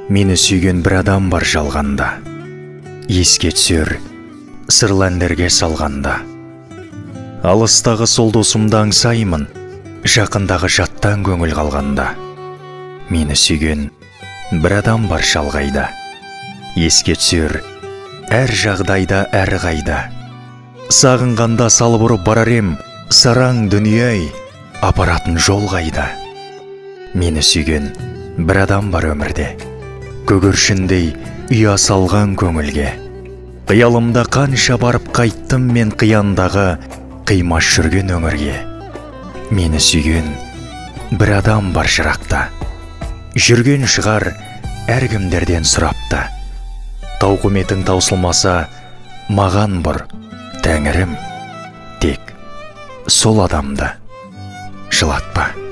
Мені сүйген бір адам бар жалғанда, еске түсер сырлы әндерге салғанда. Алыстағы сол досымды аңсаймын, жақындағы жаттан көңіл қалғанда. Мені сүйген бір адам бар шалғайда, еске түсер әр жағдайда, әр қайда. Сағынғанда салып ұрып барар ем, сараң дүние-ай, апаратын жол қайда? Мені сүйген бір адам бар өмірде, көгершіндей ұя салған көңілге. Қиялымда қанша барып қайттым мен қияндағы қимас жүрген өңірге. Мені сүйген бір адам бар жырақта, жүрген шығар әркімдерден сұрапты. Тауқыметің таусылмаса, маған бұр, тәңірім, тек сол адамды жылатпа.